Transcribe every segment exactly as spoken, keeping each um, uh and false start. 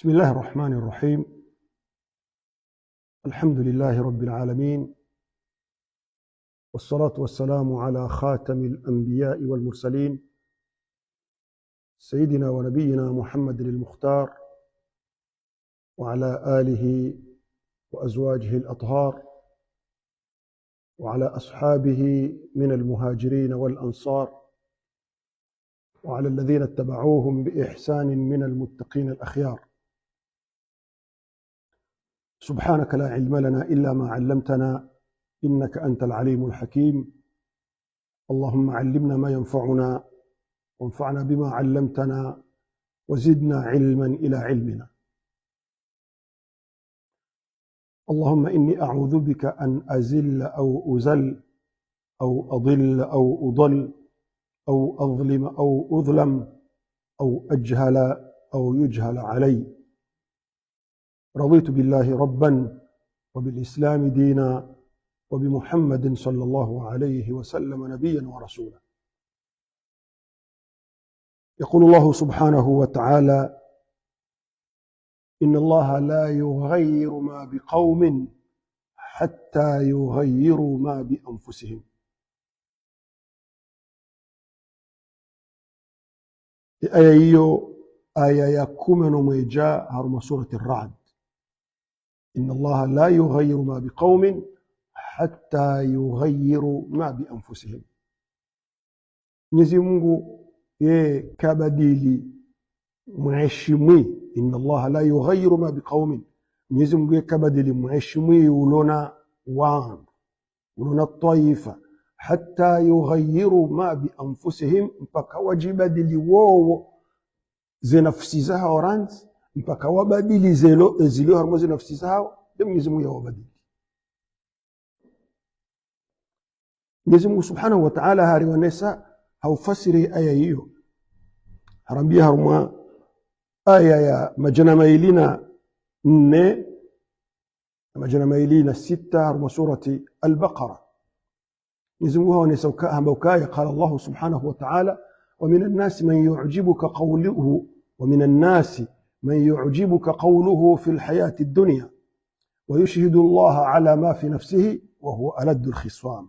بسم الله الرحمن الرحيم. الحمد لله رب العالمين، والصلاة والسلام على خاتم الأنبياء والمرسلين، سيدنا ونبينا محمد المختار، وعلى آله وأزواجه الأطهار، وعلى أصحابه من المهاجرين والأنصار، وعلى الذين اتبعوهم بإحسان من المتقين الأخيار. سبحانك لا علم لنا إلا ما علمتنا إنك أنت العليم الحكيم. اللهم علمنا ما ينفعنا وانفعنا بما علمتنا وزدنا علما إلى علمنا. اللهم إني أعوذ بك أن أزل أو أزل، أو أضل أو أضل، أو أظلم أو أظلم، أو أجهل أو يجهل علي. رضيت بالله ربا، وبالإسلام دينا، وبمحمد صلى الله عليه وسلم نبيا ورسولا. يقول الله سبحانه وتعالى: إن الله لا يغير ما بقوم حتى يغيروا ما بأنفسهم. Ye aya iyo, aya ya kume no mwedja harumwa surati Ar-Ra'd. إن الله لا يغير ما بقوم حتى يغيروا ما بأنفسهم. Mwenyezi Mungu ye kabadili mweshimwi. إن الله لا يغير ما بقوم. Mwenyezi Mungu ye kabadili mweshimwi ulo na wandru, ulo na twaifa. حتى يغيروا ما بأنفسهم, mpaka wadjibadili wowo ze nafsi zahawo randzi, mpaka wabadili zelo, ezilio harumwa ze nafsi zahawo, nde Mwenyezi Mungu yawabadili. Mwenyezi Mungu Subhanahu wa Ta'ala harionesa ha ufasiri aya iyo. Harambia harumwa aya ya madjana mayili na nne, na madjana mayili na sita harumwa surati Al-Baqara. Mwenyezi Mungu haonesa uka-, hamba ukaya, قال الله سبحانه وتعالى: ومن الناس من يعجبك قوله، ومن الناس من يعجبك قوله في الحياة الدنيا ويشهد الله على ما في نفسه وهو ألد الخصام.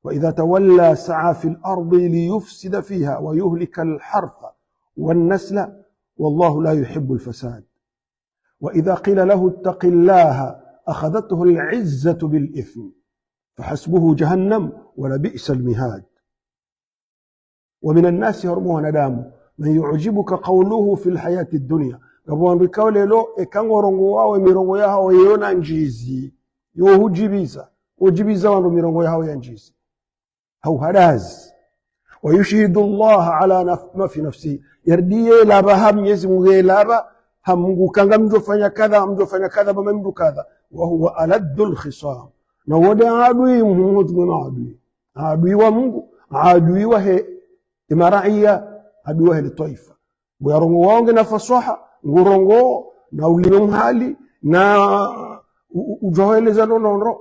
وإذا تولى سعى في الأرض ليفسد فيها ويهلك الحرث والنسل والله لا يحب الفساد. وإذا قيل له اتق الله أخذته العزة بالإثم فحسبه جهنم ولبئس المهاد. ومن الناس, harumwa wanadamu, من يعجبك قوله في الحياة الدنيا. Ngapvo wandru ikao leo, eka ngorongoao emirongo yahawo yeyona ndjizi, yo hudjibiza, hudjibiza wandru mirongo yahawo ya ndjizi. Hau hadazi. ويشهد الله على نف-، ما في نفسه. Yaridi yelapva ha Mwenyezi Mungu, yelapva ha Mungu, ka ngamdjofanya kadha, ngamdjofanya kadha, ba ngamdjo kadha. وهو ألد الخصام. Na wo nde adui muhuu mwa maadui. Adui wa Mungu, adui wahe emaraiya, adui wahe le twaifa. Bo yarongoao ngena fasaha, ngurongoo, na ulime mhali, na u-, u-, udjoeleza ndrongoo,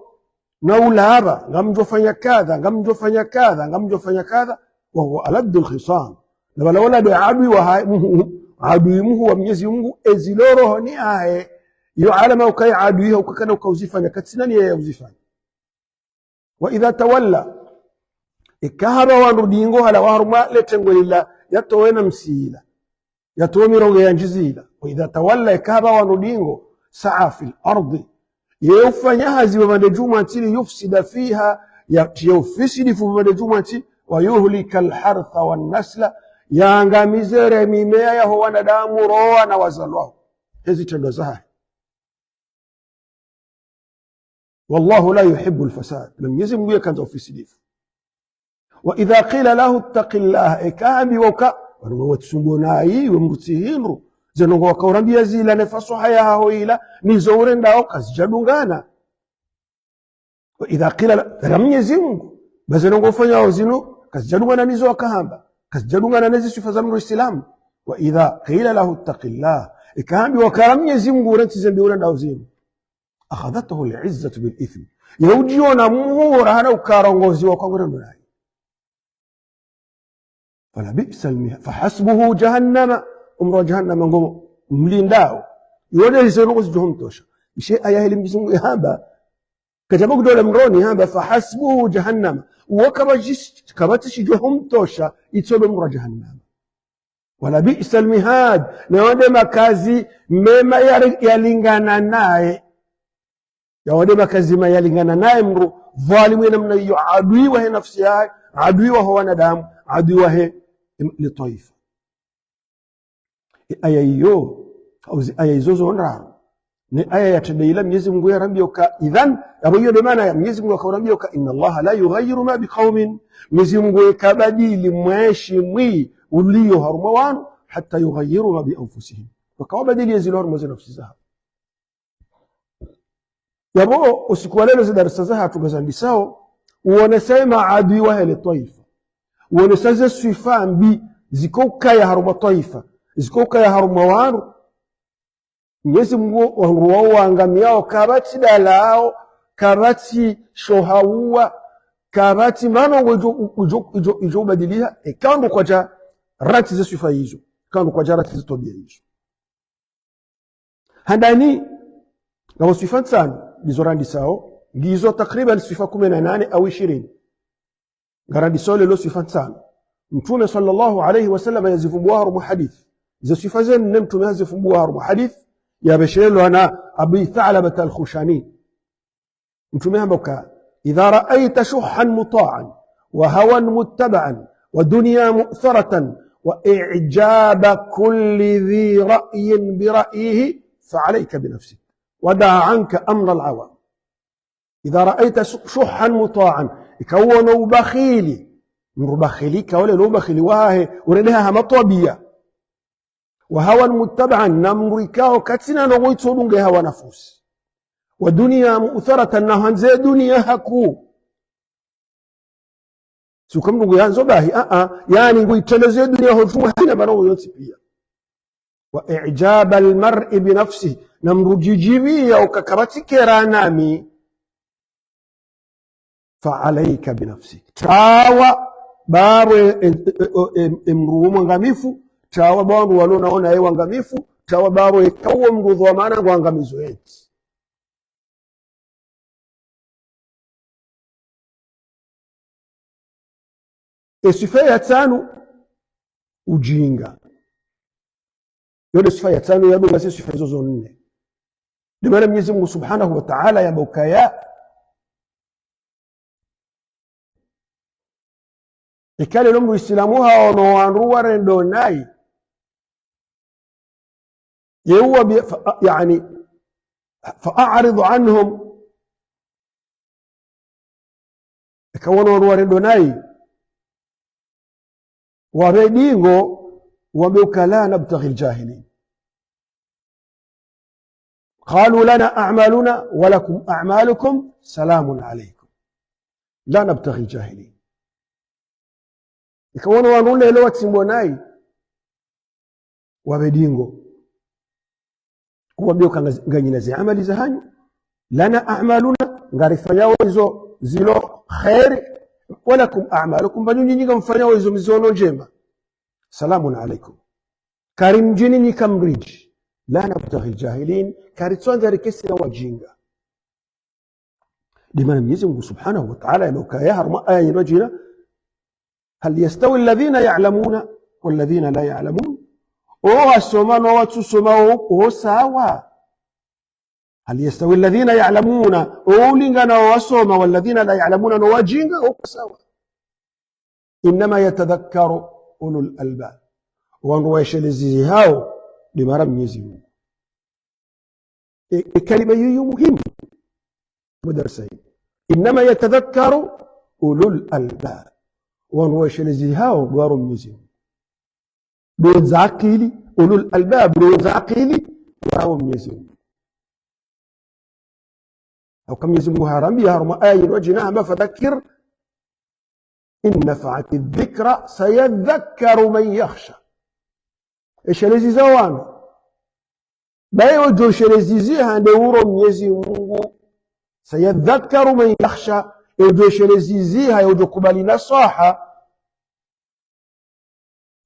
na ulapva, ngamdjofanya kadha, ngamdjofanya kadha, ngamdjofanya kadha, وهو ألد الخصام. Na pvala wola nde adui wahahe, muhuu, adui muhuu wa Mwenyezi Mungu, ezilo rohoni hahe, yo alama ukaya adui ha ukakana uka uzifanya, katsina niya ya uzifanya. وإذا تولى, eka hapva wandru dingo halawa harumwa le tengwe lila, yatowe na msi ila, yatowe mirongo ya ndjizi ila. وإذا تولى, eka hapva wandru dingo, سعى في الأرض, ye ufanya hazi pvapvandre djumwa ntsi, ليفسد فيها, ya, ye ufisidifu pvapvandre djumwa ntsi, ويهلك الحرث والنسل, yangamize re mimeya yaho wanadamu, rowa na wazalwao. Hezi trendwa zahahe. والله لا يحب الفساد. Na Mwenyezi Mungu ye kandza ufisidifu. وإذا قيل له اتق الله, eka hambiwa uka, wanu watsungo nayi, we mrutsi hindru, ze ndrongoo waka urambia zila ne fasaha yahaho ila, nizo urendao kazidjadungana. وإذا قيل له, ra Mwenyezi Mungu, ba ze ndrongoo ufanyao zinu, kazidjadungana nizo wakahamba, kazidjadungana nezi swifa za mndru Islamu. وإذا قيل له اتق الله, eka hambiwa uka ra Mwenyezi Mungu, urantsi ze mbi urendao zinu, أخذته العزة بالإثم. Ye udjiona muhuu rahana ukarongoziwa kwa ngurendo nayi. فلبئس المهاد. فحسبه جهنم. Omoro wa jahannama ngomo, mlindao. Iwo nde izo ndrongoo zidjo humtosha. Ishe aya heli Mwenyezi Mungu yahamba, kadjamba kudjola mroni hamba, "فحسبه جهنم." Uwo kapvatsi, kapvatsi shidjo humtosha, itso ndo moro wa jahannama. "ولبئس المهاد." Na yawo nde makazi mema ya, yalingana naye. Yawo nde makazi mema yalingana naye mdru dhwalimu ye namna iyo, adui wahe nafsi yahe, adui waho wanadamu, adui wahe im-, le twaifa. E aya iyo, au zi aya izo zo ndraru. Ne aya ya trende ila Mwenyezi Mungu yarambiya uka, idhan, yapvo iyo nde maana ya Mwenyezi Mungu yaka urambiya uka, "إن الله لا يغير ما بقوم." Mwenyezi Mungu ye kabadili mweshi mwi uliyo harumwa wanu, "حتى يغيروا ما بأنفسهم." Mpaka wabadili ye zilo harumwa ze nafsi zahawo. Yapvo usiku wa leo ze darasa zahatru ngazandisao, uonesa ye maadui wahe le twaifa. Uonesa ze swifa mbi ziko ukaya harumwa twaifa, ziko ukaya harumwa wanu. Mwenyezi Mungu wandru wao wangamiyao, kapvatsi dalao, kapvatsi shohauwa, kapvatsi mana ngudjo, udjo, udjo, udjo ubadiliha, eka wandru kwadja rantsi ze swifa izo, eka wandru kwadja rantsi ze twabiya izo. Handani, ngapvo swifa ntsanu, ndizo randisao, ngizo takriban swifa kume na nane au ishirini. Ngarandisao leo swifa ntsanu. Mtrume swallallahu alayhi wa sallam yazivumbuwa harumwa hadith. Ze swifa ze nne Mtrume yazivumbuwa harumwa hadith, yabeshelwa na Abi Tha'labah al-Khushani. Mtrume hamba uka, "إذا رأيت شحا مطاعا، وهوى متبعا، ودنيا مؤثرة، وإعجاب كل ذي رأي برأيه، فعليك بنفسك، ودع عنك أمر العوام." "إذا رأيت ش-، شحا مطاعا", ika uono ubakhili, mdru bakhili, ika uono ubakhili wahahe, urendeha ha matwabiya. "وهوى متبعا", na mdru ikao katsina ndrongoo itsodunga ye hawa nafsi. "ودنيا مؤثرة", na handze duniya hakuu. Tsi uka mdru nguyandzo bahi, a, a, yaani nguitrendezo ye duniya hodjuu hayina ndrongoo yontsi piya. "وإعجاب المرء بنفسه", na mdru djidjiviya uka kapvatsi kera nami. "فعليك بنفسك". Tawa, bapvo e, e, e, e, e, e mdru wo mwangamifu, tawa bapvo wandru walo nawo naye wangamifu, tawa bapvo eka uwo mdru dhwamana ngwangamizo yentsi. E swifa ya tsanu, ujinga. Yo nde swifa ya tsanu yadunga ze swifa izo zo nne. Nde mana Mwenyezi Mungu Subhanahu wa Ta'ala yamba ukaya, eka leo mdru Isilamu haono wandru warendo nayi, ye uwambiye, fa-, yaani, "فأعرض عنهم". Eka uono wandru warendo nayi, wapve dingo, wambe uka, "لا نبتغي الجاهلين. قالوا لنا أعمالنا ولكم أعمالكم سلام عليكم. لا نبتغي الجاهلين." Eka uono wandru leo watsimbwa nayi, wapve dingo. Uwambiye uka nga-, nganyina ze amali zahanyu. "لنا أعمالنا", ngarifanyao izo zilo kheri. "ولكم أعمالكم", pvanu nyinyi ngamfanyao izo mziono ndjema. "سلام عليكم". Karimdjini nyi kamridji. "لا نبتغي الجاهلين", karitswandza rikentsi na wajinga. Nde mana Mwenyezi Mungu Subhanahu wa Ta'ala yamba ukaya harumwa aya nyindji djina, "هل يستوي الذين يعلمون والذين لا يعلمون؟" O wasoma no watsusoma o, o sawa? "هل يستوي الذين يعلمون", o ulingana o wasoma, "والذين لا يعلمون", no wajinga, o sawa? "إنما يتذكر أولو الألباب". Wandru waeshelezihao nde mara Mwenyezi Mungu. E, e kalima yiyo muhimu mwa darasa hili. "إنما يتذكر أولو الألباب". Wandru waeshelezihao ndo waro Mwenyezi Mungu. Ndo wenye akili, ulul albab, ndo wenye akili, waro Mwenyezi Mungu. Hauka Mwenyezi Mungu harambiya harumwa aya nyindji djina hamba, "فذكر إن نفعت الذكرى سيذكر من يخشى". Eshelezeza wanu. Baye odjo shelezeziha nde uro Mwenyezi Mungu. "سيذكر من يخشى". Odjo shelezeziha, odjo kubali nasaha.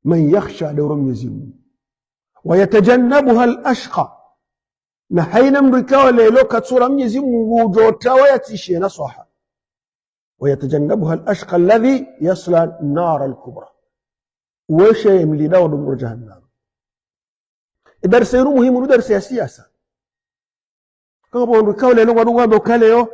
"من يخشى", nde uro Mwenyezi Mungu. ويتجنبها الأشقى. Na hayina mndru ikao leo katsura Mnyezi Mungu udjo tawa yatsishiye na swaha. ويتجنبها الأشقى الذي يصلى النار الكبرى. Weshe mlida wa moro jahannam. E darsa inu muhimu, inu darsa ya siasa. Kama pvo wandru ikao leo ngwadungwambe uka leo,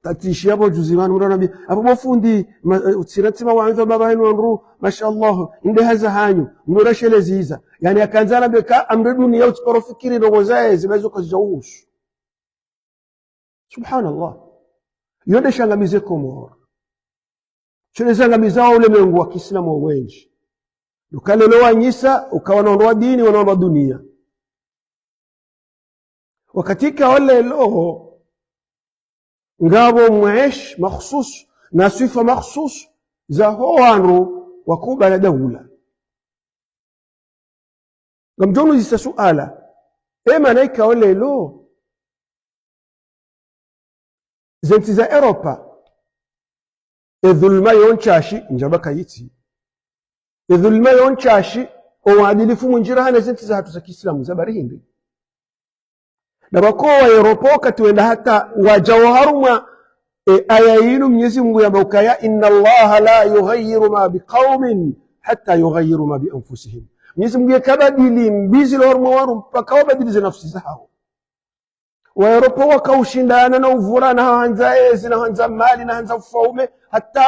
tatsishiya pvo juzi pvanu mndru anambia, apvo bo fundi, ma-, eh, utsina tsima wa anza baba inu wandru, masha Allah, inde hazi hanyu, mndru rashelezeza. Yaani akandza anambe ka amri dunia utsiparo fikiri ndrongo zaye, zibazo kazidja uhusu. Subhanallah. Iyo nde shangamize Komori. Sho nde shangamiza wa ulemengu wa kiislamu wendji. Uka leo wanyisa, uka wana wandru wa dini, wana wandru wa dunia. Wakati ikao leo, ngapvo mwesh makhsus, na swifa makhsus, za ho wandru wakubali daula. Ngamdjo nuzisa suala. E mana ikao leo, zentsi za Europa, e dhulma yo ntsashi, ndjaba kayitsi. E dhulma yo ntsashi, o uadilifu mwindji rahana zentsi zahatru za kiislamu, za bari hindri. Na pvoko wa Europa wakati wenda hata wadja wa harumwa, e, aya inu Mnyezi Mungu yamba ukaya, إن الله لا يغير ما بقوم حتى يغيروا ما بأنفسهم. Mnyezi Mungu ye kabadili mbi zilo harumwa wandru mpaka wabadili ze nafsi zahawo. Wa Europa wakaushindana na uvurana ha handza ezi, na handza mali, na handza ufaume, hata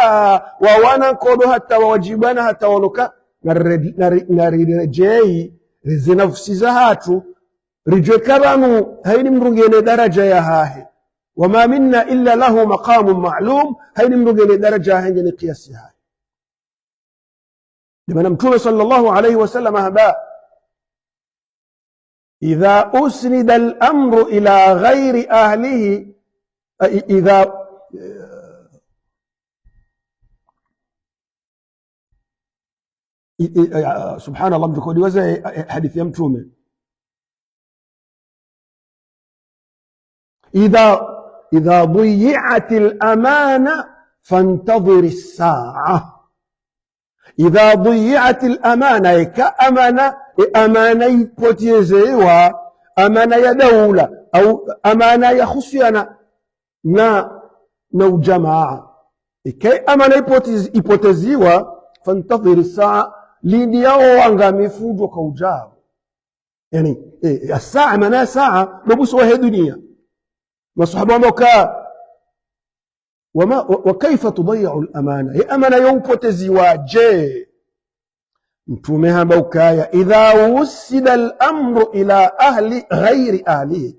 wawana nkodo, hata wawadjibana, hata waloka, na redi-, na ri-, na riredjeyi, ze nafsi zahatru, ridjuwe ka pvanu, hayina mndru ngena daraja yahahe. وما منا إلا له مقام معلوم, hayina mndru ngena daraja yahahe, ngena kiyasi yahahe. Nde mana Mtrume صلى الله عليه وسلم hamba, إذا أسند الأمر إلى غير أهله، إ-، إذا، إ-، إ-، آه، سبحان الله, mdru kodi waza, eh, eh, hadisi ya Mtrume. إذا، إذا ضيعت الأمانة فانتظر الساعة. إذا ضيعت الأمانة, eka amana, e amana ipotezewa, amana ya daula, au amana ya husiana na, na ujamaa. Eka amana ipote-, ipoteziwa, فانتظر الساعة, lindi ya uangamifu udjo ka udjao. Yaani, eh, ya saa, maana ya saa, ndo mwiso wa he dunia. Maswahaba wamba uka, وما، و-، وكيف تضيع الأمانة؟ Ye amana yo upoteziwa dje? Mtrume hamba ukaya, إذا وسد الأمر إلى أهل غير أهله.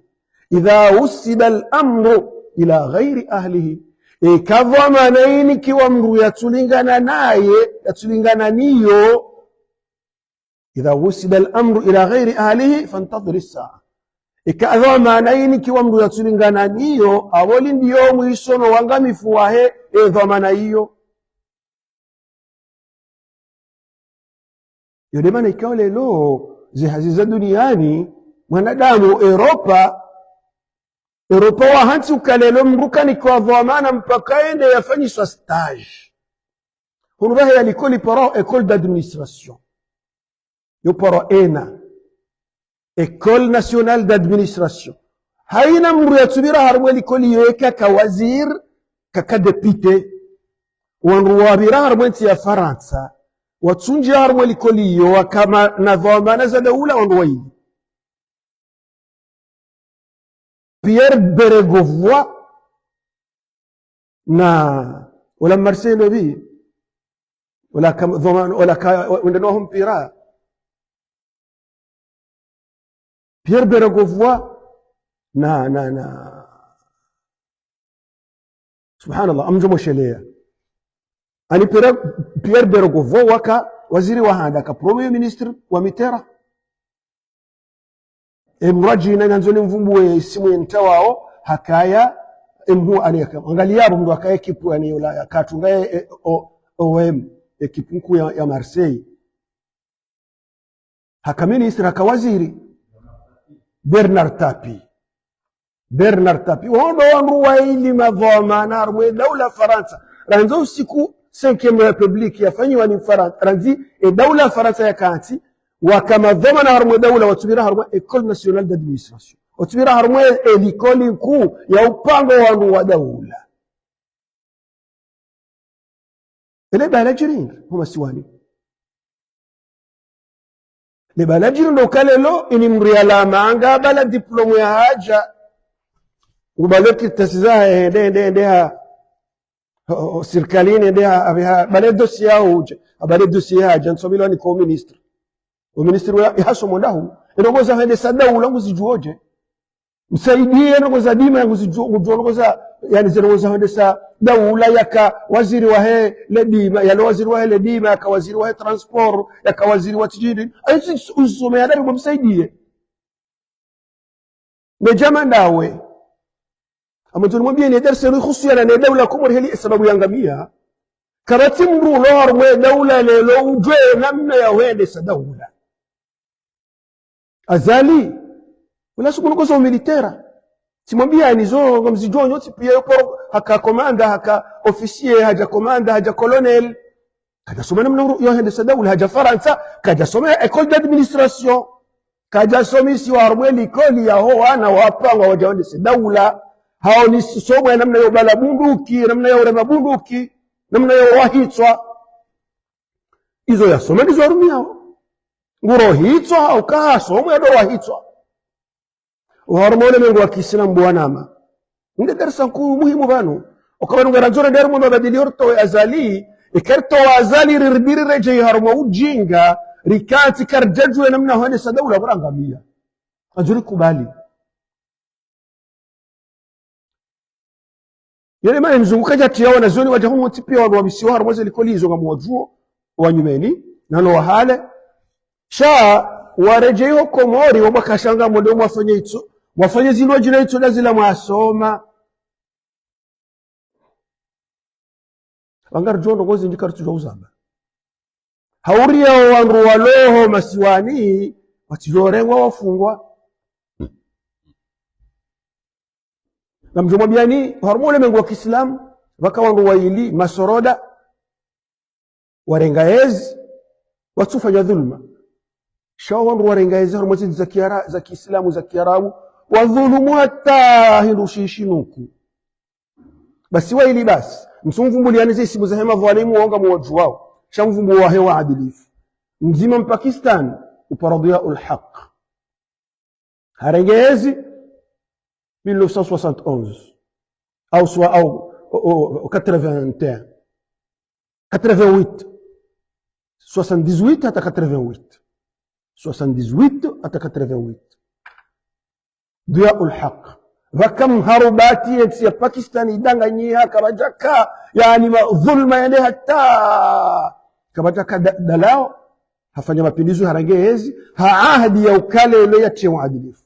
إذا وسد الأمر إلى غير أهله. Eka dhwamana inikiwa mndru yatsulingana naye, yatsulingana niyo, إذا وسد الأمر إلى غير أهله فانتظر الساعة. Eka dhwamana inikiwa mndru yatsulingana niyo, apvo lindi yo mwiso no uangamifu wahe, e dhwamana iyo. Yo nde mana ikao leo, ze hazi za duniani, mwanadamu Europa, Europa wahantsi uka leo mndru kanikiwa dhwamana mpaka yende yafanyiswa stage. Hunu pvahe ya likoli paro école d'administration. Yo paro ENA. École nationale d'administration. Hayina mndru yatsupvira harumwa likoli yo eka ka waziri, ka, ka député. Wandru wapvira harumwa ntsi ya Farantsa, watsundjia harumwa likoli yo, waka ma-, na dhwamana za daula wandru wayili. Pierre Bérégovoy na, ola Marseille ndo pvi, ola ka, ola ka, wende no ho mpira. Pierre Bérégovoy na, na, na. Subhanallah, ngamdjo mwesheleya. Ani Pierre, Pierre Bérégovoy waka waziri wa handa, ka premier ministre wa Mitterrand. E mradji na nandzo nimvumbuwe isimu ye ntawawo, hakaya, e mhu ane yaka. Angaliya pvo mndru hakaya équipe ane yola, yaka hatunga e, e, o, O M, équipe nkuu ya, ya Marseille. Haka ministre, haka waziri. Bernard Tapie. Bernard Tapie. Wo ndo wandru wayili madhwamana harumwa e daula Farantsa. Randzi usiku cinquième République yafanyiwa ni Farantsa. Randzi e daula Farantsa yakantsi, Waka madhwamana harumwa daula, watsupvira harumwa École Nationale d'Administration. Watsupvira harumwa e likoli nkuu ya upanga wandru wa daula. Ele bala djiri ndri, ho masiwani. Le bala djiri ndo uka leo, ini mdru yalama, ngabala diplôme yahadja. Ngubalo kartasi zahe, hende, hende, hende ha, ho, ho, sirikalini, hende ha, habe ha, bale dossier yahudja, habale dossier yahadja, ntsomi lwa ni ko ministre. O ministre wa, ihasomo ndahu. Ndrongoo za hwendesa daula nguzidjuo dje. Msaidie ndrongoo za dima ya nguzidjuo, ngudjuo ndrongoo za, yani ze ndrongoo za hwendesa daula yaka waziri wahe le dima, yalo waziri wahe le dima, yaka waziri wahe transport, yaka waziri wa tijini. Ayo si, usome ya dari msaidie. Medjama ndawe. Ama ntsoni mwambieni, e darsa yinu ihusiana ne daula Komori heli e sababu yangamia. Kapvatsi mdru ulo harumwa e daula leo udjuwe namna ya hwendesa daula. Azali, ula suku nuko zo militaire. Tsimwambiani zo ngamzidjuo nyontsi pia yo paro haka commandant, haka officier, hadja commandant, hadja colonel. Kadjasoma namna uru, yo hwendesa daula, hadja Farantsa, kadjasoma école d'administration. Kadjasomesiwa harumwa e likoli yaho wana wapangwa wadja wendese daula. Haonesiwa namna yo bala bunduki, namna yo urema bunduki, namna yo wahitswa. Izo yasoma ndizo harumiao. Nguro hitswa, hau kasoma yado wahitswa. Oharumwa ulemengu wa kiislamu bo wananya. Nde darsa nkuu muhimu pvanu. Oka pvanu ngarandzo rende harumwa mabadili yo ritowe Azali, eka ritowa Azali riribiri redjei harumwa ujinga, rikantsi karidjadjuwa namna hwendesa daula bo rangamia. Andzo rikubali. Yele maana mzungu kadjatria wanazioni wadja humu tsi pia wanu wabisiwa harumwa ze likoli izo ngamwadjuo, wa nyumeni, nano wa hale. Sha, waredjei ho Komori, wamwakashanga mwende mwafanye itso, mwafanye zilo djina itso nda zila mwasoma. Pvanga ridjo ndrongoo zindji karitsudjuwa uzamba. Hauri yao wandru walo ho masiwani, watsidjorengwa wafungwa. Ngamdjo mwambiani, harumwa ulemengu wa kiislamu, pvaka wandru waili, masoroda, warenga ezi, watsufanya dhulma. Sha wandru warenga ezi, harumwa zindji za kiara-, za kiislamu, za kiarabu, wadhulumu hata hindru shishinuku. Basi waili basi, msumvumbuliani ze isimu zahe madhwalimu wao ngamwadjuwao. Sha mvumbuo wahe waadilifu. Mdzima Mpakistan, upara Dhiaul Haq. Harenge ezi, mille neuf cent soixante et onze. Au soi-, au, au, au, au quatre-vingt-un. Quatre-vingt-huit. Soixante-dix-huit hata quatre-vingt-huit. Soixante-dix-huit hata quatre-vingt-huit. Dhiaul Haq. Pvaka mharubati yentsi ya Pakistan idanganyiha kapvadjaka, yani madhulma yende hata. Kapvadjaka da-, dalao, hafanya mapinduzi harenge ezi, ha ahadi ya uka leo yatrie uadilifu.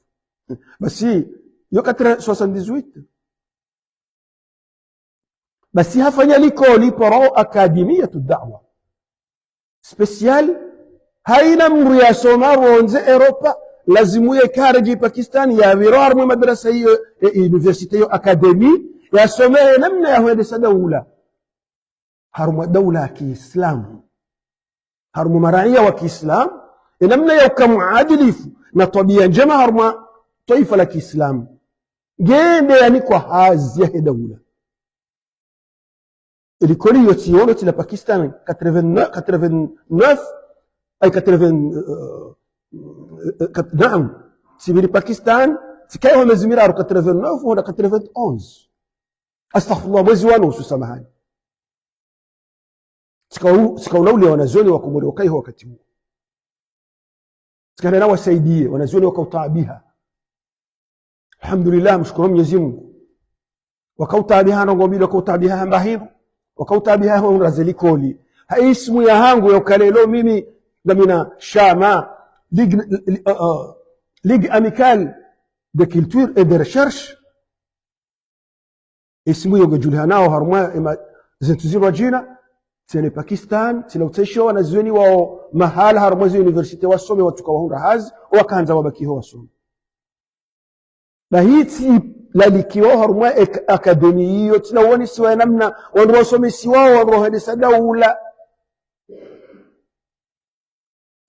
Basi, yo quatre-vingts, soixante-dix-huit. Basi hafanya likoli paro Akademiyatu Da'wa. Spécial, haina mdru yasoma pvondze Europa, lazimu yeka haredjei Pakistan, yapviro harumwa madrasa iyo, e, université yo, académie, yasome namna ya hwendesa daula. Harumwa daula ya kiislamu. Harumwa maraiya wa kiislamu, e namna ya uka muadilifu, na twabia ndjema harumwa twaifa la kiislamu. Ngende yanikwa hazi yahe daula. Likoli iyo tsiyono tsi la Pakistan, quatre-vingt-neuf, quatre-vingt-neuf, ay quatre-vingts, euh, euh, kat-, naam, tsipviri Pakistan, tsikayi ho mezi miraru quatre-vingt-neuf, honda quatre-vingt-onze. Astaghfirullah, mwezi wa nusu, samahani. Tsika u-, tsika ulaule wanazioni wa Komori wakayi ho wakati uwo. Tsika nena wasaidie, wanazioni waka utaabiha. Alhamdulillah, mshukuru Mwenyezi Mungu. Waka utaabiha ndrongoo mbili, waka utaabiha hamba hindru, waka utaabiha ho undraze likoli. Ha ismu yahangu ya uka leo mimi, ngamina shama, Ligue, euh, euh, Ligue Amicale de Culture et de Recherche. Ismu iyo ngedjulihanao harumwa ema zentsi zirwa djina, tsena Pakistan, tsina utsaisho wanazioni wao mahala harumwa zi université wasome watsuka wahundra hazi, waka handza wabaki ho wasome. Bahi tsilalikiwa harumwa ek-, akademi iyo, tsina uonesiwa ya namna, wandru wasomesiwao, wandru wahendesa daula.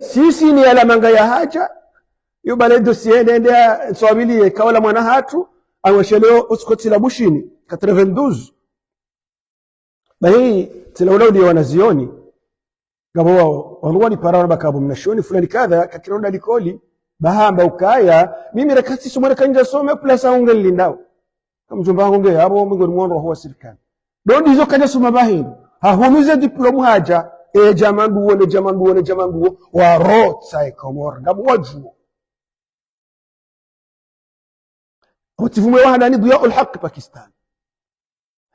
Sisi ni yala manga ya hadja, yo bale dossier nende ya nswabili ye kaola mwana hatru, anwesheleo usikotsi la Bushini, quatre-vingt-douze. Bahi, tsila ula udi ya wanazioni. Ngapvo wao, wanu wali para wana bakabu mna shioni fulani kadha, kakira unda likoli, bahamba ukaya, mimi reka tsisoma reka ndja some, plus aunge lindao. Ka mdjomba wangu nge, apvo mingoni mwa wandru wa huwa sirikali. Ndo ndizo kadja soma bahindru. Hahunu ze diplôme hadja, e djamandu wo, ne djamandu wo, ne djamandu wo, warotsa e Komori, ngapvo wadjuo. Apvo tsi pvumwe wa handani Dhiaul Haq Pakistan.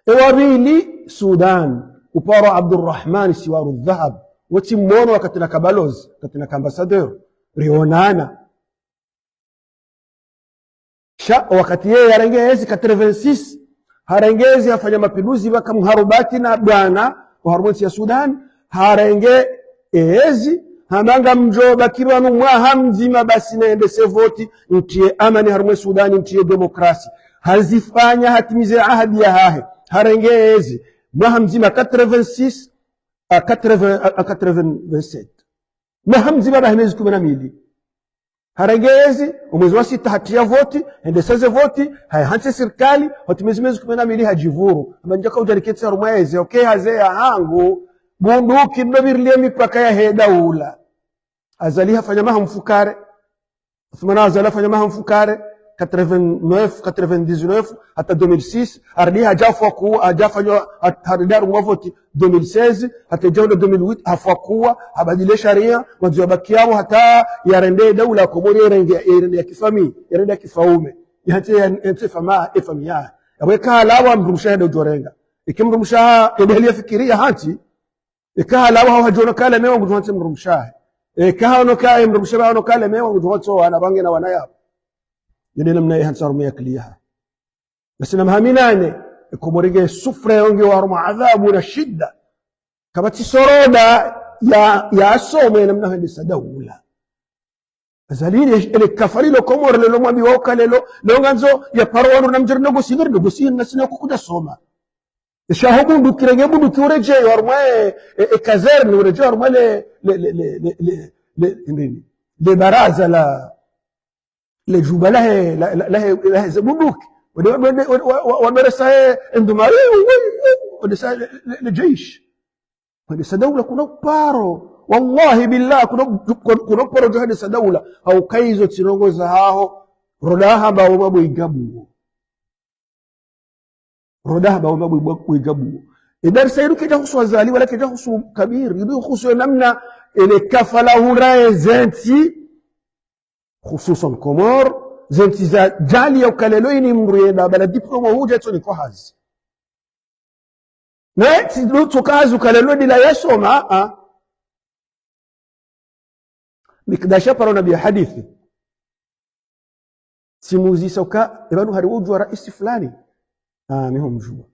E wa pvili Sudan, uparo Abdurrahman Siwaru Dhahab, wo tsi mwono wakati naka balozi, wakati naka ambassadeur, rionana. Sha wakati yeye yarenge ezi quatre-vingt-six, harenge ezi hafanya mapinduzi pvaka mharubati na bwana wa harumwa entsi ya Sudan, harenge ezi, hamba ngamdjo baki pvanu mwaha mdzima basi nende se voti, ntriye amani harumwa e Sudan, ntriye demokrasi. Hazifanya, hatimize ahadi yahahe, harenge ezi. Mwaha mdzima quatre-vingt-six, à quatre-vingts, à, à quatre-vingt-sept. Mwaha mdzima bahi mezi kume na mili. Harenge ezi, omwezi wa sita hatriya voti, hende seze voti, haya hantsi sirikali, hotimizi mezi kume na mili hadjivuru. Hamba ndjaka udja niketsi harumwa ezi, okay, haze ya hangu, bunduki ndo pvirilie mipaka yahe daula. Azali hafanya maha mfukare, Othman Azali hafanya maha mfukare, quatre-vingt-neuf, quatre-vingt-dix-neuf, hata deux mille six, harudi hadja fwa kuwa, hadja fanywa, hat-, harudi harumwa voti, deux mille seize, hata idja hunda deux mille huit, hafwa kuwa, habadili sharia, mwandzo yabaki yapvo, hata yarende daula Komori yarende, yarende ya kifamiyi, yarende ya kifaume. Yahantsi ya, yahantsi fama, e famiyi ya. Yapvo eka halawa mdrumshe hende udjorenga. Eke mdrumshe hende hali ya fikiri ya hantsi, eka halawa hau hadjono kale mewa ngudjo hantsi mdrumshe hahe. Eka haono kale mdrumshe hahe haono kale mewa ngudjo hantsi wana pvange na wana yapvo. Yende namna ye hantsi harumwa ye akili yahe. Basi na maha minane, e Komori nge souffre yo nge wa harumwa adhabu na shida. Kapvatsi soroda ya, ya asome namna hwendesa daula. Azali ile, ele kafa lilo Komori lelo mwambiwa uka lelo, leo ngandzo ya paro wandru na mdjeri négocier, négocier na sina kukudja soma. Sha ho bunduki renge bunduki uredjeyi harumwa e, e, e caserne uredjeyi harumwa le, le, le, ndini. Le baraza la, le djumba lahe, la, la, lahe, lahe ze bunduki. Wade, wade, wade, wa, wa, wameresa e, endumari, wade sa le, le, le jeshi. Hwendesa daula kuna uparo. Wallahi billah, kuna, kuna, kuna uparo djo hwendesa daula. Hauka izo tsi ndrongoo zahaho. Roda hamba wo mabwe igabuo. Roda hamba wo mabwe, bwe igabuo. E darsa iru kedja husu Azali, wala kedja husu Kabir. Iru husu namna ele kafa la hura ezentsi. Hususwan Komori, zentsi za djali ya uka lelo ini mdru yenda bala diplôme hudja tsoni kwa hazi. Naye tsi ndo tsoka hazi uka lelo ndila yasoma, a. Mikdashi haparo nambiya hadisi. Tsimuzisa uka, epvanu hari wudjuwa raisi fulani. A, mi humdjuwa.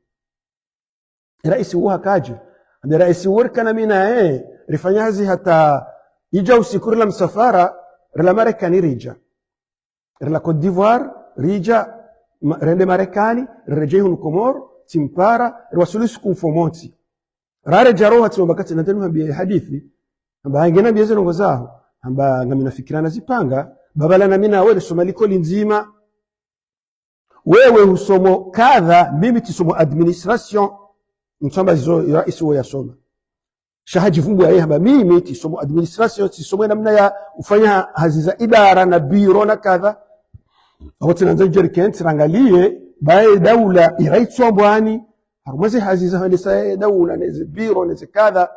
Raisi wo hakadje. Ambe raisi wo rikana mi naye, rifanya hazi hata idja usiku rila msafara, rila Marekani ridja. Rila Côte d'Ivoire, ridja, ma-, rende Marekani, riredjeyi hunu Komori, tsimpara, riwaswili usiku mfumontsi. Raredjeyi roha tsi wamba katsi nantenu hambiye hadisi, hamba hange nambiye ze ndrongoo zaho, hamba ngamina fikira nazipanga, ba bala na mi nawe risoma likoli ndzima. Wewe husomo kadha, mimi tsisomo administration, ntsamba zizo raisi wo yasoma. Sha hadjivumbuwa ye hamba mimi tsisomo administration, tsisomo namna ya ufanya hazi za idara na biro na kadha. Apvo tsinandza ndjerikentsi rangaliye, baye daula ira itsombwani, harumwa ze hazi za hwendesa ye daula, neze biro, neze kadha.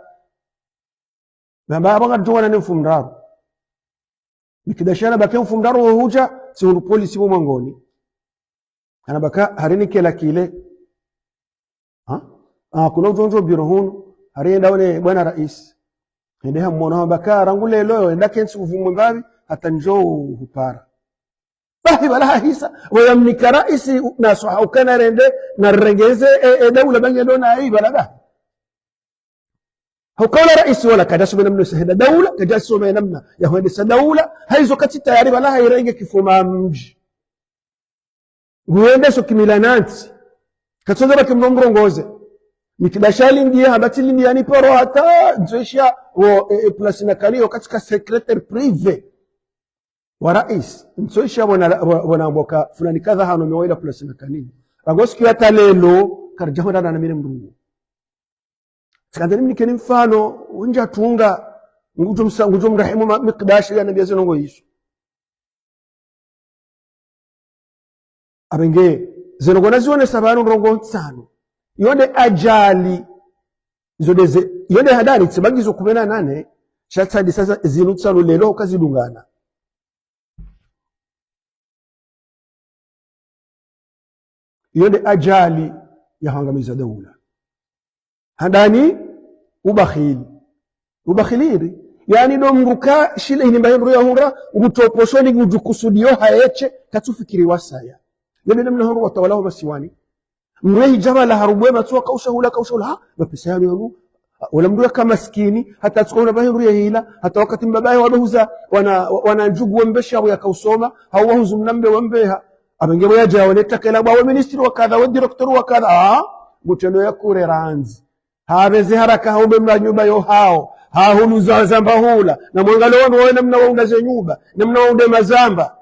Bamba apvo ngadjowana ne mfumoraru. Mikdashi hanambake mfumoraru wo hudja, tsihundru polisi pvo mwangoni. Hanambaka hari nikela kile. Ha? A, kuna udjo ndjo biro hunu, hari yenda wone bwana raisi. Hende hamwono hambaka rangu lelo, yenda kentsi uvumwe mbapvi, hata ndjo hupara. Bahi bala hahisa, waya mnika raisi, na swaha ukana rende, na rengeze, e, e, daula bange ndo na, e, bala bahi. Hauka ula raisi wala kadjasoma namna ya hwendesa daula, kadjasoma namna ya hwendesa daula, haizo katsi tayari bala hairenge kifuma mdji. Nguwendeso kimila na ntsi. Katsonza baki mrongorongoze. Mikdashi alindiya, hamba tsi lindiya ni paro hata, ntsoishiya, wo, e, e, place nakaniyo katsika secrétaire privé wa rais. Ntsoishiya pvona, pvo-, pvona mboka, fulani kadha hano mewa ila place nakaniyo. Rangu siku ya hata leo, karidja hwenda na namire mdru. Tsikandza nimnikeni mfano, wundja tunga, ngudjo msa-, ngudjo mrahimu ma-, Mikdashi ya nambiya ze ndrongoo izo. Apvenge, ze ndrongoo nazionesa pvanu ndrongoo ntsanu. Iyo nde ajali. Izo nde ze, iyo nde hadari, tsi baki zo kume na nane, sha tsi hadi sasa zinu ntsanu leo kazidungana. Iyo nde ajali ya hwangamiza daula. Handani ubakhili. Ubakhili iri. Yaani ndo mdru ka shile hini mba hindru ya hundra, ngutso poshoni ngudjo kusudiyo hayeshe, katsufikiri wasaya. Iyo nde namna hondro watawala wa masiwani. Mdru ye hidja pvala harubwe matso wakausha hula, kausha hula, ha, mapesa yanu yanu. Wala mdru yaka maskini, hata tsuka una pvahe mdru ye hila, hata wakati mbaba ye wadohuza, wana, wana ndjugu wembe shabu yakausoma, hau wahuzu mna mbe wembeha. Apvenge pvo yadja wone takela pvwa we ministri wa kadha, we directeur wa kadha, ha? Ngutsendo ya kure randzi. Hapveze haraka haumbe mna nyumba yo hao, hahuluza zamba hula, na mwangalo wandru wawe namna waunda ze nyumba, namna waunde mazamba.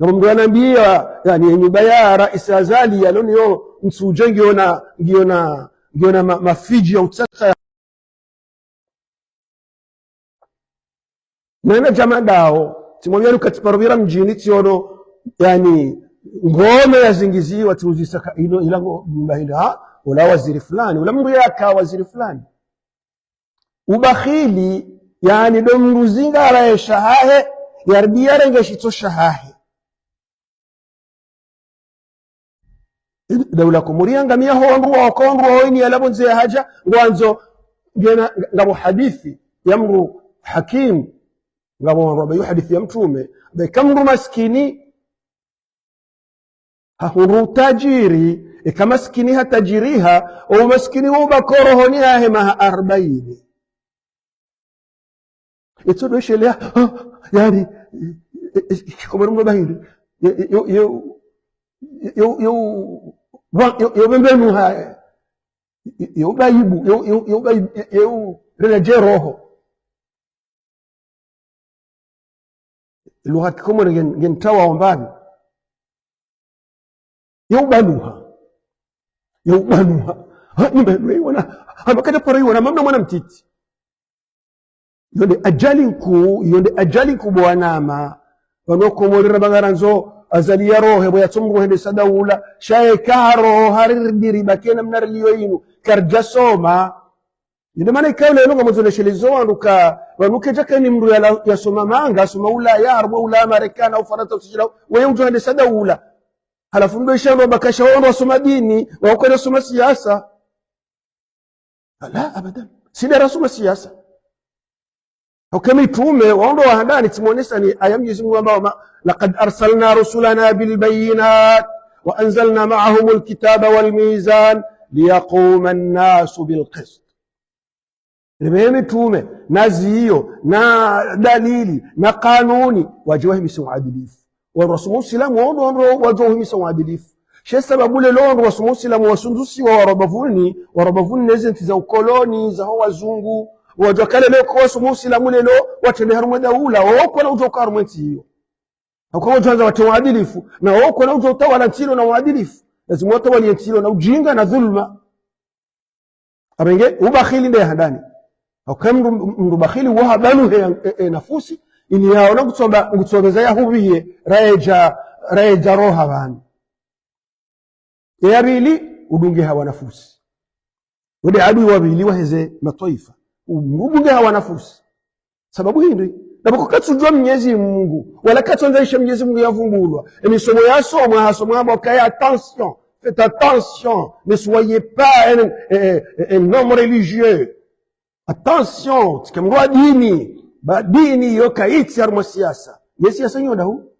Ngapvo mdru yanambiya, yaani, ye nyumba ya Rais Azali, yalo niyo, ntsudje ngiona, ngiona, ngiona ma-, mafiji ya utsatsa. Nana djama dawo, tsimwambiya lukati paro pvira mdjini, tsiono, yaani, ngome ya zingiziwa, tsiuzisa ka ino, ila ngo, nyumba hindri, ha? Ula waziri fulani, ula mdru yaka waziri fulani. Ubakhili, yaani ndo mdru zingara ye shahahe, yaridi yarenge shitso shahahe. Daula Komori yangamiya ho wandru wa, ho wandru wa heni yala pvondze ya hadja, ngwandzo, ngena, ngapvo hadithi ya mdru hakim, ngapvo wandru wa bayu hadithi ya mtrume, be ka mdru maskini, hahundru utajiri, eka maskini hatajiriha, o umaskini wo ubaki rohoni hahe maha arbaini. Etso ndo sheleya, ha, yaani, e, e, e, Komori mdru bahindri, yo, yo, yo, yo, yo, wa, yo, yo, bembenu ha, yo, yo, bayibu, yo, yo, yo, bayibu, yo, yo, rena je roho. Lugha ya Kikomori ngen-, ngentrawa ombani. Yo ubanuha. Yo ubanuha. Ha, ni mbe, mbe, iwana. Ha, makata paro iwana, mamna mwana mtiti. Iyo nde ajali nkuu, iyo nde ajali nkuu bo wanama. Pvanu Komori ra bangara ndzo, Azali ya rohe, bo yatso mdru hende sa daula. Sha ye ka roho, hari ridiri, bakena mna riliyo inu. Karidja soma. Inde mana ikao leo ngamwandzo neshelezo wandru ka, pvanu kedja keni mdru yala, yasoma manga, yasoma Ulaya, harumwa Ulaya, Marekani, Ufarantsa, Uswidi, weye udjo hende sa daula. Halafu ndo isha ndo bakasha wandru wasoma dini, wakwenda soma siasa. La, abadan. Sisi nde rasoma siasa. Hauka mitrume, wandru wa handani, tsimwonesani, aya Mwenyezi Mungu ambao ma, لقد أرسلنا رسلنا بالبينات وأنزلنا معهم الكتاب والميزان ليقوم الناس بالقسط. Ripvehe mitrume, na ziyo, na dalili, na kanuni, wadje wahimise uadilifu. Wandru wasoma usilamu, wandru, wandru, wadje wahimise uadilifu. She sababu leo, wandru wasoma usilamu, wasundzusiwa, waro bavuni, waro bavuni neze ntsi za ukoloni, za ho wazungu, wadje waka leo, ko wasoma usilamu leo, watrende harumwa daula, wao kwana udjo ka harumwa ntsi iyo. Hauka wadjo handza watre uadilifu, na wao kwana udjo utawala ntsi ilo na uadilifu. Lazima watawali ntsi ilo na ujinga na dhulma. Apvenge, ubakhili nde ya handani. Hauka mdru, mdru bakhili wo habanuhe, e, e, nafusi, ini yaona ngutsomba, ngutsombeza ya hupviye, raedja, raedja roha pvanu. Ya pvili, udunge hawa nafusi. Wo nde adui wa pvili waheze matwaifa. U-, udunge hawa nafusi. Sababu hindri? Ndapvo ko katsudjuwa Mwenyezi Mungu, wala katsuandza isha Mwenyezi Mungu yavumbulwa. Emisomo yasomwa, hasomwa hamba ukaya attention, faites attention, ne soyez pas un, un, un, un homme religieux. Attention, tsike mdru wa dini, ba dini yo kayitsi harumwa siasa. Ye siasa nyo ndahu?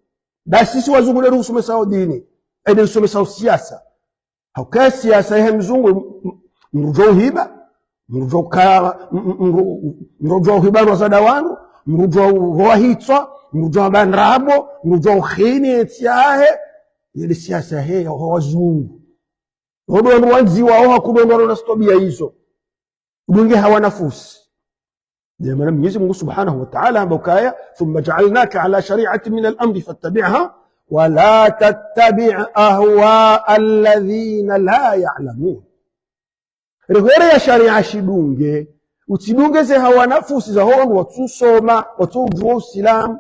Nda sisi wazungu nde rusomesao dini, ende rusomesao siasa. Hauka siasa yahe mzungu, m-, m-, mdru udjo uhiba, mdru udjo uka-, m-, m-, mdru, mdru udjo uhiba nwa za wandru, mdru udjo urowa hitswa, mdru udjo amba ndrabo, mdru udjo ukhini entsi yahe, yele siasa yahe ya wazungu. Wo ndo wandru wandziwao hakuu ndo wandru wana twabiya izo. Udunge hawa nafusi. Nde mana Mwenyezi Mungu Subhanahu wa Ta'ala hamba ukaya, ثم جعلناك على شريعة من الأمر فاتبعها ولا تتبع أهواء الذين لا يعلمون. Rihwere ya sharia shidunge, utsidunge ze hawa nafusi za ho wandru watsusoma, watsuujua Usilamu.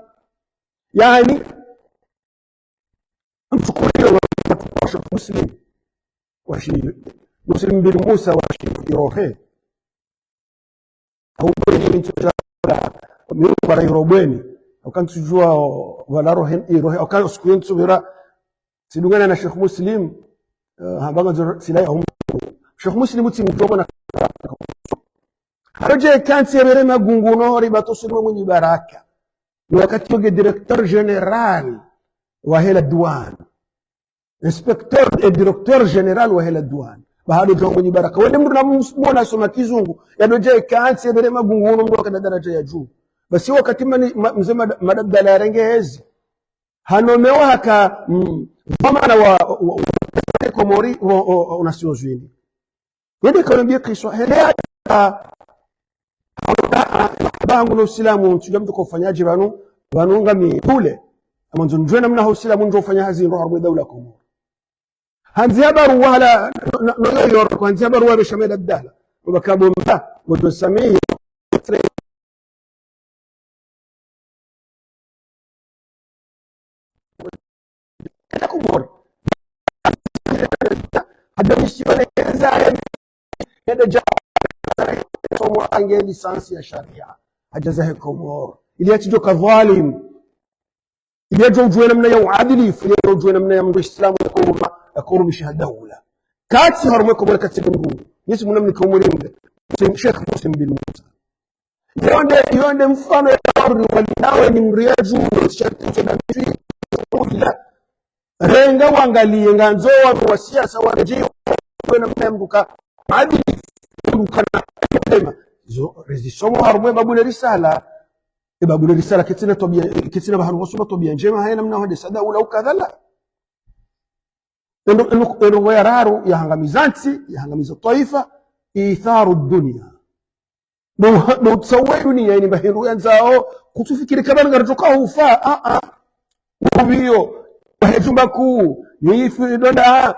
Yaani, mtsukuliyo wa Sheikh Muslim, wa Sheikh Muslim bin Musa wa Sheikh Irohe. Au bweni ntsu ja, mi para Irobweni. Au kantsujua wala rohe, Irohe, au kan siku ntsubira, tsidungana na Sheikh Muslim, eh, hamba ngandzo silai au. Sheikh Muslim tsimujua na haroje kantsi ya bere magunguno, riba to sulima mwenye baraka. Ni wakati yoge directeur général wa hela douane. Inspecteur et directeur général wa hela douane. Ba hado djo mwenye baraka. Wende mndru na mwana soma kizungu. Ya doje kantsi ya bere magunguno mndru wakana daraja ya juu. Basi wakati mani, ma, mze mada-, Mada Abdallah yarenge hezi. Hanomewa haka, mm, dhwamana wa, wa, wa, Komori, wa, wa, wa, Nations Unies. Wende kanambia kiswa, hele ya, ba hangu no Usilamu, ntsudja mndru ko ufanyaje pvanu, pvanu ngami kule. Amandzo ndjue namna ho Usilamu ndjo ufanya hazi ndro harumwa daula Komori. Handzi habaru wahala, no, no, no, yo, yo, handzi habaru wa besha Mada Abdallah. Ubaka bomba, mndru samihi, Komori. Hada misione kenza ya hada ja somo ange licence ya sharia. Haja zahe Komori. Ili yatsidjo ka dhalim. Ili yadjo ujue namna ya uadilifu, ili yadjo ujue namna ya mndru Islamu ya kuruma, ya kurumisha daula. Katsi harumwa Komori katsi mndru. Nisi muna mni Komori mde. Sheikh Muslim bin Musa. Yonde, yonde mfano ya wandru walinawe ni mndru ya juu, sharti na mfi, renga wangaliye, ngandzo wandru wa siasa, wandru wa namna mndru ka, adili, mndru kana, zo, rizisomo harumwa babu ne risala, e babu ne risala, ketsina twabiya, ketsina bahanu wasoma twabiya ndjema, haya namna hade sada ula ukadhala. Endo, endo, endo ya raru, ya hangamiza ntsi, ya hangamiza twaifa, itharu dunia. Ndo, ndo utsawe dunia ini bahindru yandzao, kutsufikiri kaba ngaridjo ka hufa, a, a. Ubiyo, bahe jumba kuu, ni ifi donda,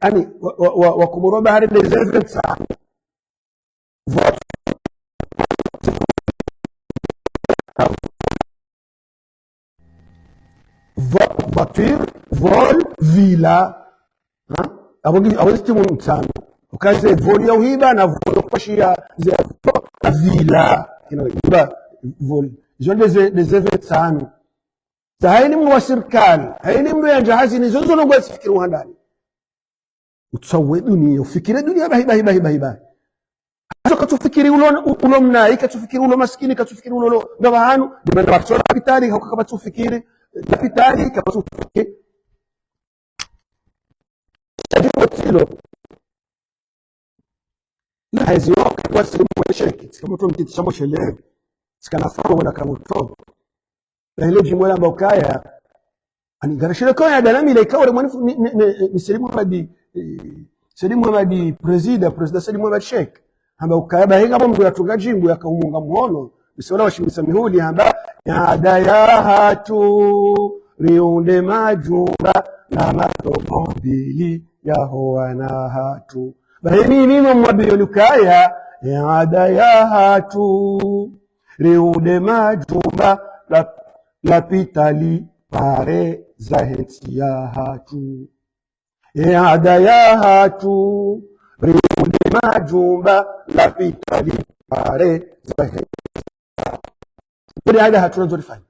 ani, wa, wa, wa, wa Komoro bahari des événements. Voiture, vo-, voiture, vol, villa. Ha? Abo ngi, abo ngi timu ntsanu. Ukaze vol ya uhiba na vol ya kupashia ze villa. Kina uhiba vol. Izo nde ze, nde ze événements ntsanu. Za hayina mndru wa sirikali, hayina mndru ya ndjahazini, zo zo ndrongoo yazifikiri wa handani. Utsawe dunia, ufikiri dunia bahi, bahi, bahi, bahi, bahi. Hazo katsufikiri ulo, ulo mnayi, katsufikiri ulo maskini, katsufikiri ulo lo, ngapvahanu, ndimana wapso lapitali, hauka kapvatsufikiri, lapitali, kapvatsufikiri. Shadi motilo. Na hezi waka kwa silimu wa sheki, tsika moto mtiti sha moshelele. Tsika na faro wana kamoto. Na hile jimbo la mbokaya, ani ngara shile kwa ya dana mile ikao le mwani fu-, mi, mi, mi, mi Said Mohamed, eh, Said Mohamed président, président Said Mohamed Cheikh. Hamba ukaya bahi ngapvo mndru yatunga jimbo yaka umunga mhono. Misola wa shimisa mihuli hamba, ya ada ya hatru, riunde majumba, na matomobili, ya ho wana hatru. Bahi ni mimi mwambiyo ni ukaya, ya ada ya hatru, riunde majumba, la, lapitali, pare za hentsi ya hatru. E ada ya hatru, riunde majumba, lapitali, pare za hentsi. Kuli ada hatru nandzo rifanye.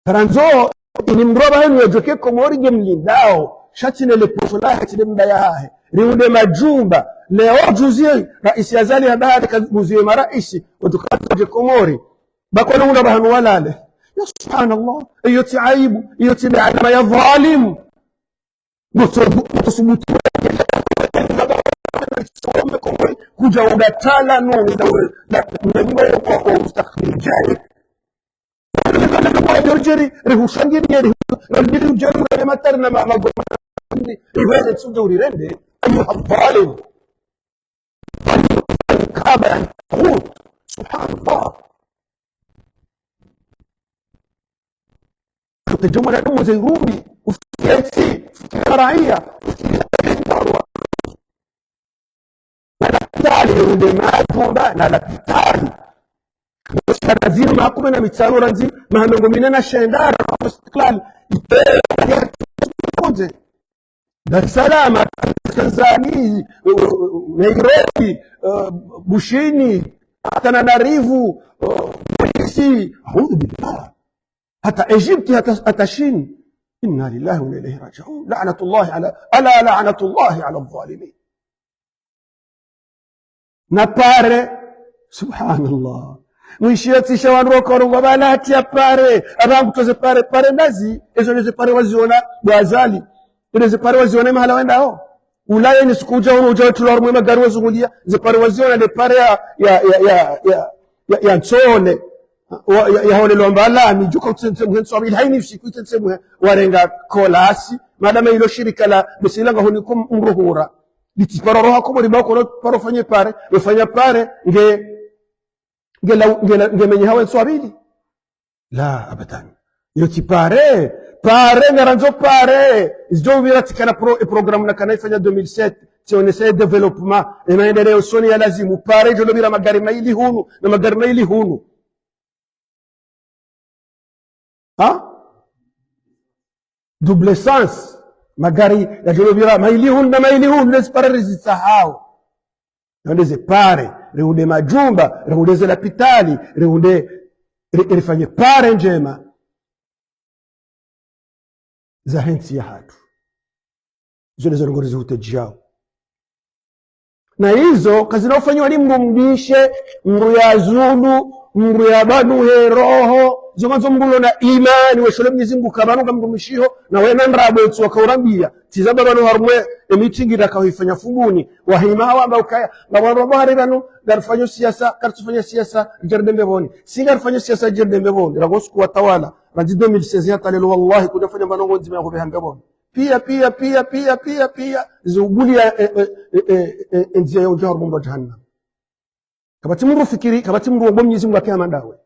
Karandzo, ini mndru wa bahanu ya djoke Komori nge mlindao, sha tsine le posho lahe, tsine mbaya hahe. Riunde majumba, leo juzi, raisi Azali ya bahari, kabuziwe maraisi, wadjo ka dje Komori. Bakole una bahanu walale. Ya subhanallah, iyo tsi aibu, iyo tsi alama ya dhalimu. Mutso-, mutsosubutu. Kudja uda tala no, na, na, na, na, mustakbali djayi. Rihushangirie, rihu-, rihushangirie, rihu-, matari na ma-, magoma. Iwele tsunde urirende, أيها الظالم. Kaba ya hut. Subhanallah. Kutajomwa na dumu za irumbi, ufikiri, ufikiri raia, ufikiri. Madaktari nde majumba na lapitali. Madaktari makume na mitsanu randzi, maha mengo mine na shenda, Istiklal, ite, ya, Dar es Salaam, Tanzania, Nairobi, eh, Bushini, Antananarivo, eh, Mwisi, أعوذ بالله. Hata Egypte, hata, hata Chine. إنا لله وإنا إليه راجعون. لعنة الله على، ألا لعنة الله على الظالمين. Na pare. Subhanallah. Mwishiyo tsisha wandru wakorongoa pvala hata ya pare. Apvangu toze pare, pare ndazi. Ezo neze pare waziona bo Azali. Neze pare waziona mahala wendao. Ulaya ni siku uja unu uja wetula harumwa magari wazungulia. Ze pare waziona nde pare ya, ya, ya, ya, ya, ya, ya Ntsole. Wa, ya, ya hole lomba lami, djuka utsense muhe ntsu, ili haini siku itsense muhe, warenga kolasi, madama ilo shirika la, besi ilanga honi kum mruhura. Litsi paro roha Komori ba kono paro fanye pare, wefanya pare, nge, nge la, nge la, nge menye hawe ntsu abili. La, abadan. Iyo tsi pare, pare, ngarandzo pare. Izo pvira tsikana pro, e programme nakana ifanya deux mille sept, tsionese e développement, e maendeleo usoni ya lazimu, pare, djo lopvira magari maili hunu, na magari maili hunu. Ha? Double sens. Magari ya djo lopvira maili hunu na maili hunu, neze pare rizitsahao. Rehunde ze pare, rehunde majumba, rehunde ze lapitali, rehunde, ri, rifanye pare ndjema zahe ntsi yahatru. Izo ndezo ndrongoo rizihutedjao. Na izo, kazina ufanyiwa ni mndru mbishe, mndru ya zulu, mndru ya pvanuhe roho, zo ngazo mndru ulo na imani, weshoole Mnyezi Mngu kapvanu ngamrumishiho, na wena ndrabo etsu wakaurambia. Tsi za pvapvanu harumwa e meeting ndakaoifanya Fumbuni, wahima hawamba ukaya, ngapvo wandru wamba hari pvanu, ngarifanyo siasa, karitsufanya siasa, ridje ridembe pvoni. Si ngarifanyo siasa, ridje ridembe pvoni. Rangu siku watawala, randzi deux mille seize hata leo, wallahi, kudjafanya mbano ngo ndzima ya kupveha mbepvoni. Pia, pia, pia, pia, pia, pia. Ziubulia, eh, eh, ndzia ya udja harumwa jahannam. Kapvatsi mndru fikiri, kapvatsi mndru womba Mnyezi Mngu ake hama ndawe.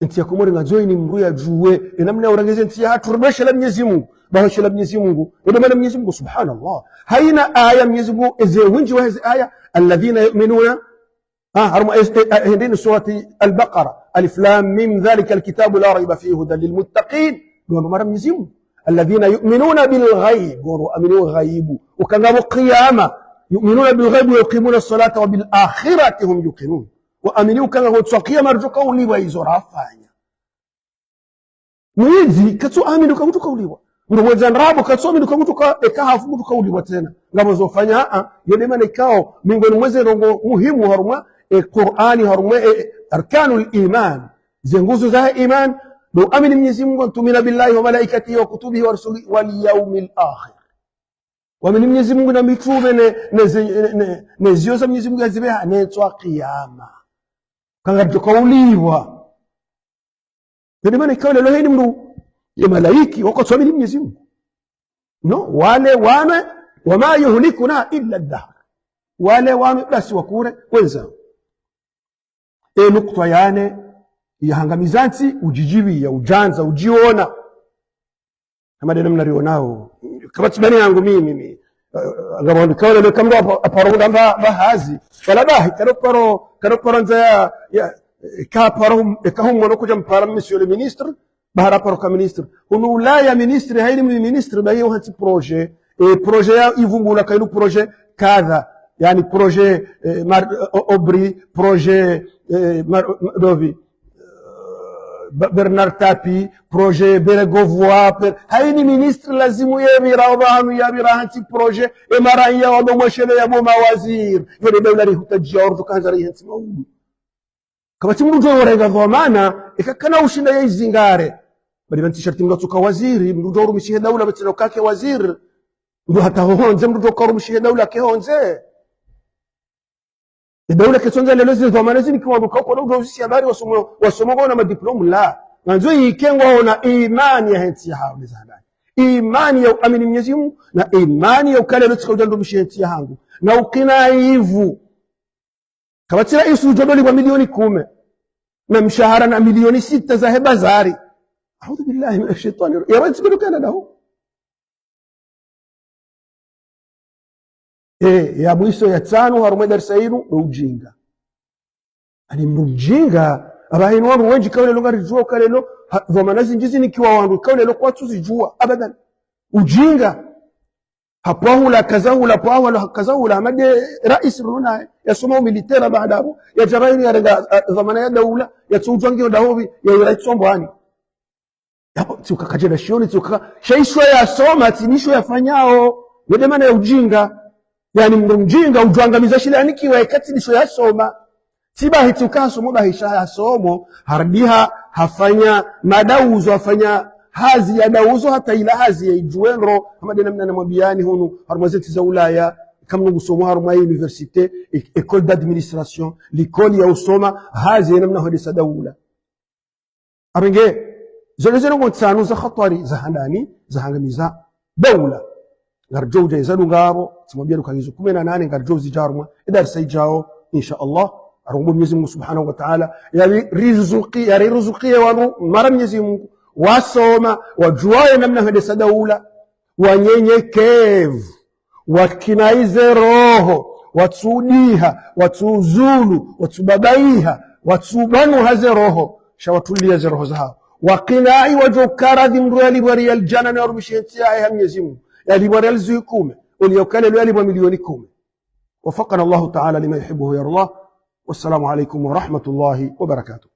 Entsi ya Komori ngandzo ini mndru ya djuwe, e namna ya urengeze ntsi yahatru, ribeshe la Mnyezi Mngu, bahoshe la Mnyezi Mngu, ndo mana Mnyezi Mngu, subhanallah. Haina aya Mnyezi Mngu, eze wendji wa heze aya, الذين يؤمنون Ah, harumwa, eh, eh, eh, hindri ni surati Al-Baqara. ألف لام ميم ذلك الكتاب لا ريب فيه هدى للمتقين. Ndo wamba mara Mnyezi Mngu. الذين يؤمنون بالغيب. Wandru waamini ghaibu. Ukaya ngapvo kiyama. يؤمنون بالغيب ويقيمون الصلاة وبالآخرة هم يوقنون. Waamini ukaya ngapvo ntsu ya kiyama ridjo kaulipvwa izo rafanya. Mwidzi, katsu amini uka ngudjo kaulipvwa. Mndru mwendza ndrabo, katsu amini uka ngudjo ka, eka hafu ngudjo kaulipvwa tsena. Ngapvo zo fanya, a, yo nde mana ikao, miongoni mwa ze ndrongoo muhimu harumwa, e, Qur'ani, harumwa, e, e, arkanul iman. Ze nguzo za iman, ndo amini Mnyezi Mngu, أن تؤمن بالله وملائكته وكتبه ورسله واليوم الآخر. Waamini Mnyezi Mngu na mitrume ne, ne zi-, ne, ne, ne ziyo za Mnyezi Mngu yazipveha, ne ntsu ya kiyama. Ukaya ngaridjo kaulipvwa. Yo nde mana ikao leo heni mndru, ye malaika, wako tsu amini Mnyezi Mngu. No, wale wanu, وما يهلكنا إلا الدهر. Wale wanu basi wakure, wendza. E nukutwa ya nne, ya hangamiza ntsi, udjidjibiya, udjandza, udjiona. Hama nde namna rionao. Kapvatsi bani yangu mimi, mi. Eh, ngapvo wandru kaole le kamdo apa-, aparo mndru amba, amba hazi. Wala bahi, kado paro, kado paro ndza ya, ya, eh, ka paro hum-, eh, ka humwono kudja mpara monsieur le ministre, bahara paro ka ministre. Hunu Ulaya ministre, haini mwi ministre, bahi yo hantsi projet. Eh, projet ya ivumbula ka inu projet kadha. Yaani projet, eh, Mar-, eh, O-, Aubry, projet, eh, Mar-, Ma-, Dovi. Ba-, Bernard Tapie, projet Bérégovois, per-, haini ministre lazimu yepvira opvanu yapvira hantsi projet, e mara ya wado mweshele ya bo mawaziri. Yo nde daula rihutadjia ordo kandza rihentsi maudu. Kapvatsi mndru djo urenga dhwamana, eka kana ushinda ya izingare. Badi pvantsi sharti mndru atsuka waziri, mndru djo urumishihe daula pvatsina ukake waziri. Mndru hata ho hondze, mndru djo uka urumishihe daula ke hondze. E daula ketsondza lelo zile dhwamana zini kiwa nduka uko na udjo uzisi habari wasomo, wasomo kwa na madiplome la. Ngandzo yike ngwaona imani ya hentsi ya hao neza habari. Imani ya uamini Mnyezi Mungu, na imani ya ukaya leo tsika udja ndumishe ntsi yahangu. Na ukinaifu. Kapvatsi raisi udjo ndo lipvwa milioni kume. Na mshahara na milioni sita zahe bazari. Audhu billahi minash shaitani rajim. Ya raisi kudu kana dahu. E, ya mwiso ya tsanu harumwa darsa inu, ndo ujinga. Ani mndru mjinga, apvaha inu wandru wendji kaulelo ngaridjuwa ukalelo, ha, dhwamana zindji zinikiwa wandru kaulelo kwatsuzidjuwa, abadan. Ujinga. Hapvahula, kazahula, pvahula, kazahula, hama nde raisi runa, yasoma umilitera baada apvo, yadja pvahinu yarenga, a, dhwamana ya daula, yatso udjuwa ngiyo ndahovi, ya ira itsombo ani. Yapvo, tsi uka kadjenda shioni, tsi uka, sha isho yasoma, tsi nisho yafanyao. Yo nde mana ya ujinga. Yaani mndru mjinga, udjwangamiza shile yanikiwa, eka tsi nisho yasoma. Tsi bahi tsi uka hasomo, bahi sha hasomo, harudi ha, hafanya madauzo, hafanya hazi ya dauzo, hata ila hazi ya idjuwe ndro, hama nde namna namwambiyani hunu, harumwa zentsi za Ulaya, kamnungu somo harumwa université, é-, école d'administration, likoli ya usoma, hazi ya namna hwendesa daula. Apvenge, zo nde ze ndrongoo ntsanu za hatwari, za handani, za hangamiza daula. Ngaridjo udja iza dunga apvo, tsimwambiya luka ngizo kume na nane, ngaridjo uzidja harumwa, idarsa idjao, insha Allah. Harumwa Mnyezi Mungu Subhanahu wa Ta'ala, yari rizuki, yari rizukiye wanu, mara Mnyezi Mungu, wasoma, wadjuwaye namna hwendesa daula, wanyenyekevu, wakinaize roho, watsudiha, watsuuzulu, watsubabaiha, watsubanuha ze roho, sha watuliya ze roho zahawo. Wakinai wadjo karadhi mndru yalipvwa riyali djana na yarumishe ntsi yahe ha Mnyezi Mungu. Yalipvwa riyali zihwi kume, oli ya ukalelo yalipvwa milioni kume. وفقنا الله تعالى لما يحبه ويرضاه. والسلام عليكم ورحمة الله وبركاته.